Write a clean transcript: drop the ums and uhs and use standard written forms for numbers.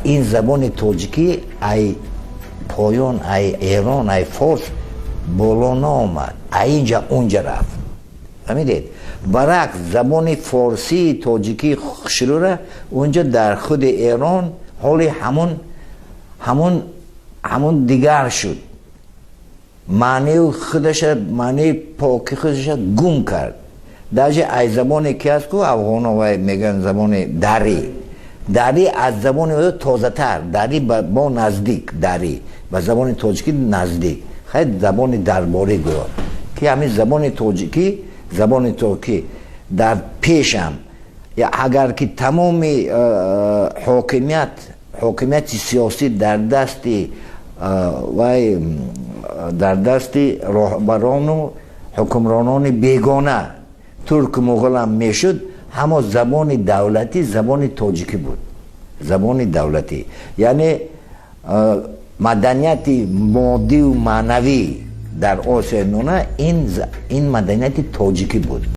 Ин забони тоҷикӣ ай поён, ай Эрон, ай Форс боло наомад, ай инҷа унҷа рафт, фаҳмидед? Баръакс, забони форсии тоҷикӣ хушрӯра унҷа, дар худи Эрон, ҳоли ҳамун дигар шуд, маънии худаша, маънии поки худаша гум кард. Даже ай забоне ки аст ку, афғоно вай мегӯянд забони дарӣ, дарӣ аз забони тозатар, дарӣ бо наздик, дарӣ ба забони тоҷикӣ наздик. Хай, забони дарборӣ гӯё ки ҳамин забони тоҷикӣ, забони тоҷикӣ дар пешам, агар ки тамоми ҳокимияти сиёсӣ дар дасти вай, дар дасти роҳбарону ҳукмронони бегона, турку муғулам мешуд, ҳамо забони давлатӣ забони тоҷикӣ буд. Забони давлатӣ, яъне маданияти моддиву маънавӣ дар Осиёи Миёна ин маданияти тоҷикӣ буд.